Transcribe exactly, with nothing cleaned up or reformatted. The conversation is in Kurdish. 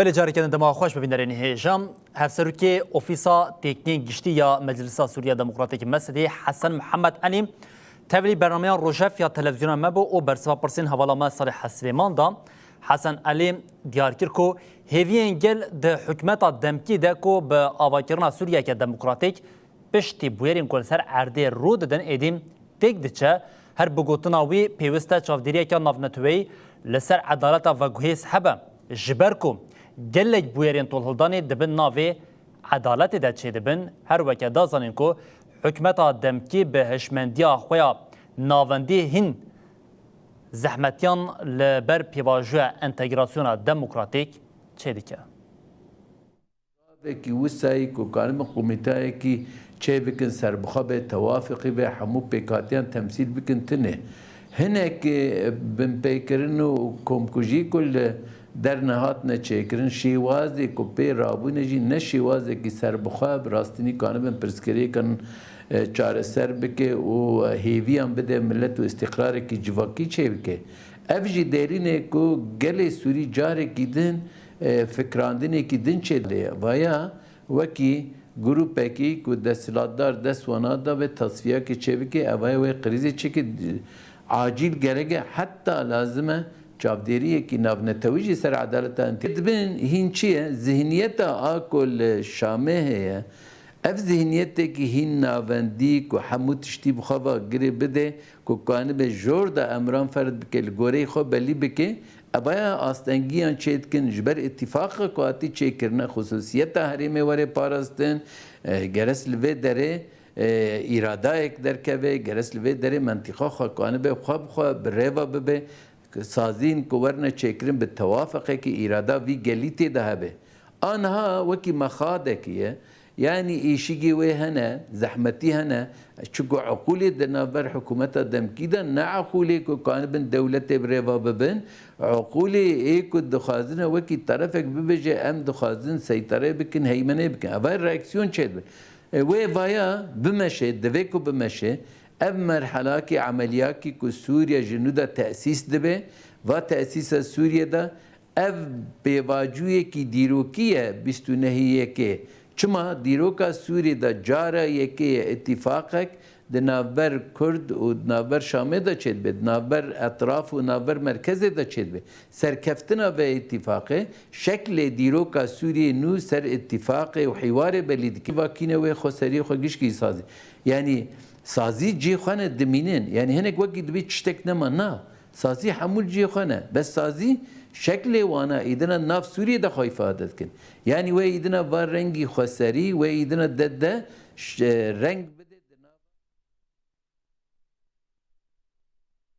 Belê, careke din dema xweş, bibînerên hêja. Hevserokê Ofîsa Têkniyên Giştî ya Meclisa Sûriya Demokratîk, MESD'ê, Hesen Mihemed Elî, tevlî bernameya Rojef ya televîzyona me bû û bersiva pirsên hevala me Salih Hesrêman da. Hesen Elî diyar kir ku hêviyên gel di hikûmeta demkî de ku bi avakirina Sûriyeke demokratîk piştî bûyerên ku li ser erdê rû didin êdî têk diçe, her bi gotina wî pêwist e çavdêriyeke navneteweyî li ser edaleta veguhêz hebe, ji ber ku gelek bûyerên tolhildanê di bin navê edaletê de çêdibin, her weke da zanîn ku hikûmeta demkî bi hişmendiya xwe ya navendî hîn zehmetiyan li ber pêvajoya entegrasyona demokratîk çêdike. Gavekî wisayî ku karibin komîtayekî çêbikin serbixwe be, tewafiqî be, hemû pêkhatiyan temsîl bikin tune. Hinek, e, binpêkirin û komkujî ku li der nehatine çêkirin, şêwazê ku pê rabûne jî ne şêwazekî serbixwe, bi rastînî karibin pirsgirêkan, e, çareser bike û hêviyan bide milet û îstîqrarekî civakî çêbike. Ev jî derîne ku gelê Sûrî carekî din e, fikrandinekî din çêdike. Vaya wekî grûpekî ku desthilatdar dest wana da ve tasfiyakê çêbike, evaya wê krîzê çêke, acîl gerek e, heta lazim e çavdêriyekî navnetewî jî ser edaleta entî. Dibin hîn çi ye? Zihniyeta a ku li Şamê heye, ev zihniyetekî hîn navendî ku hemû tiştî bi xwe ve girê bide, ku kanibe jor de emran ferz bike, li goreyê xwe belî bike, evaya astengiyan çêdikin ji ber îtîfaqa ku hatî çêkirine, xusûsiyeta herêmê were parastin, e, geres li vê derê, e, îradayek derkeve, geres li vê derê mentîqa xwe kanibe xwe bi xwe bi rêva bibe, saziyên ku werine çêkirin bi tewafeqekî îrada vî gelî tê de hebe. A niha wekî mexadekî ye, yanî êşîgê wê hene, zehmetî hene, çiku eqûlê di navber hikûmeta demkî de ne eqûlê ku kanibin dewletê bi rêva bibin, eqûlê ê ku dixwazine wekî terefek bibêje, em dixwazin seyterê bikin, heymenê bikin. Eva reaksiyon çêdibe. E, wê vaya bimeşe, divê ku bimeşe, ev merhelakî, emeliyakî ku Sûriye ji nû de tesîs dibe, va tesîsa Sûriye de ev pêvacûyekî dîrokî ye bîst û nehê yekê. Çima? Dîroka Sûriyê de cara yekê ye îtîfaqek di navber Kurd û di navber Şamê de çêdibe, di navber etraf û navber merkezê de çêdibe. Serkeftina vê îtîfaqê şeklê dîroka Sûriyê nû ser îtîfaqê û hîwarê belî dike. Vakîne wê xweseriyê xwe gişkî sazî. Yanî sazî cihê xwe ne dimînin. Yanî hinek wekî dibê tiştek nema. Na. Sazî hemû li cihê xwe ne. Bes sazî şeklê wana îdina nav Sûriyê de xwe îfade dikin. Yanî wê îdina va rengî xweserî, wê îdina de de ş-, reng